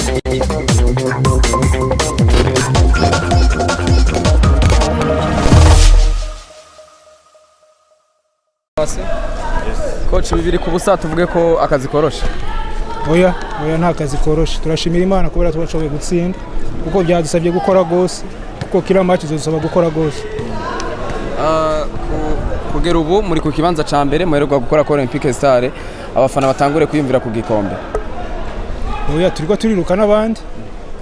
Coach, 2-0, tuvuge ko akazi koroshe? Oya, oya, nta kazi koroshe. Turashimira Imana kubera twashoboye gutsinda, kuko byadusabye gukora gose, kuko kila match izodusaba gukora gose. Kugera ubu muri ku kibanza ca mbere muheruka gukora ko Olympique Star, abafana batangure kwiyumvira ku gikombe? Oya, turiko turiruka n'abandi,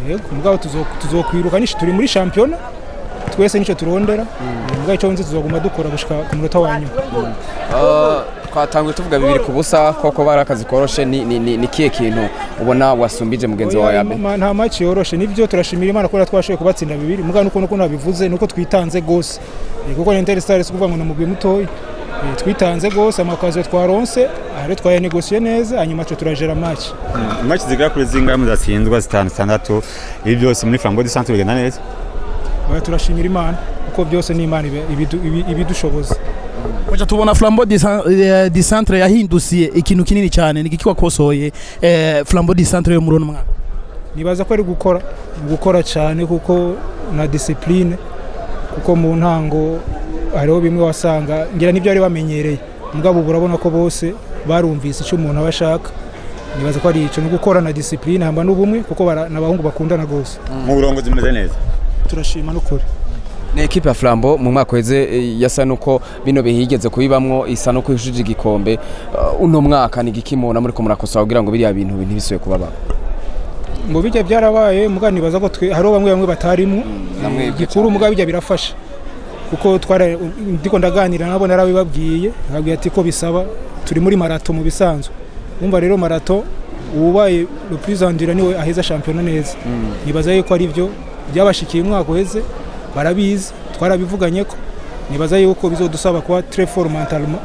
yego, mugabo tuzokwiruka nishi turi muri shampiyona, twese nico turondera. Mugabo ico nzi, tuzoguma dukora gushika ku munota wa nyuma. Twatanguye tuvuga 2-0 koko bari akazi koroshe. Ni kihe kintu ubona wasumbije mugenzi wawe Oya, Abe? Nta match yoroshe, nivyo. Turashimira Imana kubera twashoboye kubatsinda bibiri, mugabo nuko nabivuze, nuko twitanze gose. Kuko Inter Star si kuvuga ngo ni umugwi mutoyi. Twitanze gose, ama occasions twaronse ahari twayanegosiye neza, hanyuma twe turajera match. Match zigera kuri zingahe mudatsindwa? Zitanu, zitandatu, ibi byose muri Flambeau du Centre bigenda neza. Oya, turashimira Imana kuko byose ni Imana ibidushoboza. Wacha tubona Flambeau du Centre yahindusiye ikintu kinini cyane. Ni iki wakosoye Flambeau du Centre yo muri uno mwaka? Nibaza ko ari gukora cyane, kuko na discipline, kuko mu ntango hariho bimwe wasanga ngira nibyo bari bamenyereye, mugabo ubu urabona ko bose barumvise icyo umuntu aba ashaka. Nibaza ko ari ico, no gukora na discipline hamba n'ubumwe, kuko n'abahungu bakundana gose. Mu burongozi bumeze neza? Turashima n'ukuri. Ni ekipe ya Flambeau mu mwaka weze yasa nuko bino bihigeze kubibamwo, isa nuko ihushije igikombe. Uno mwaka ni igiki mubona muriko murakosora kugira ngo biriya bintu ntibisubire kubaba? Ngo bijya byarabaye, mugabo nibaza ko twe hariho bamwe bamwe batarimwo. Namwe. Igikuru mugabo bijya birafasha, kuko twara ndiko ndaganira nabo, narabibabwiye, nkabwiye ati ko bisaba turi muri marathon. Mu bisanzwe umva rero, marathon ubaye le plus endurant niwe aheza shampiyona neza. Nibaza yuko ari byo byabashikiye umwaka uheze, barabizi, twarabivuganye ko nibaza yuko bizodusaba kuba très fort mentalement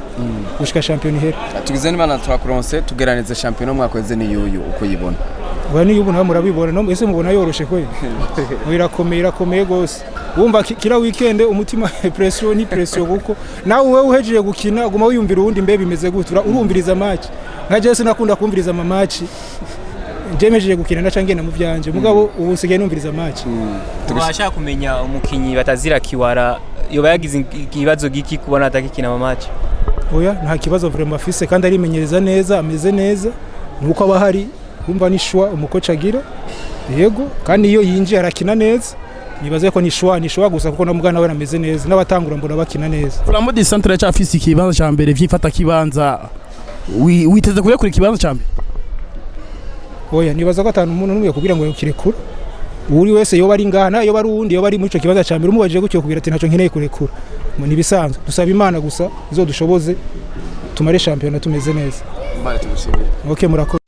gushika shampiyona ihere. Tugize n'Imana turakuronse, tugeranize shampiyona umwaka weze n'iyuyu, uko uyibona? Oya, niyo ubu nawe murabibona, no ese mubona yoroshe kwe? Ngo irakomeye, irakomeye gose. Wumva kila weekend umutima pression ni pression, kuko nawe wewe uhejeje gukina guma wiyumvira uwundi, mbe bimeze gute? Urumviriza match. Nka jewe sinakunda kumviriza ama match, je mejeje gukina ndaca ngenda mu vyanje, mugabo ubu nsigaye numviriza match. Tubasha kumenya umukinyi batazira Kiwara yoba yagize ikibazo giki kubona atakikina ama match? Oya, nta kibazo vraiment afise, kandi arimenyereza neza, ameze neza, nuko aba ahari. Wumva ni choix umukoci agira, yego, kandi iyo yinjiye arakina neza. Nibaze ko ni choix gusa, kuko na mugana we ameze neza, n'abatangura mbona bakina neza. Flambeau du Centre yacyafise ikibanza cya mbere vyifata kibanza. Witeze kurekura ikibanza cya mbere? Oya, nibaza ko atanu umuntu n'umwe kugira ngo kirekura. Uri wese yoba ari ngaha, yoba ari uwundi, yoba ari muri ico kibanza cya mbere, umubajije gutyo kubwira ati ntacyo nkeneye kurekura. Ni ibisanzwe, dusaba Imana gusa izodushoboze tumare shampiyona tumeze neza. Mbale, tugushimiye. Okay, murakoze.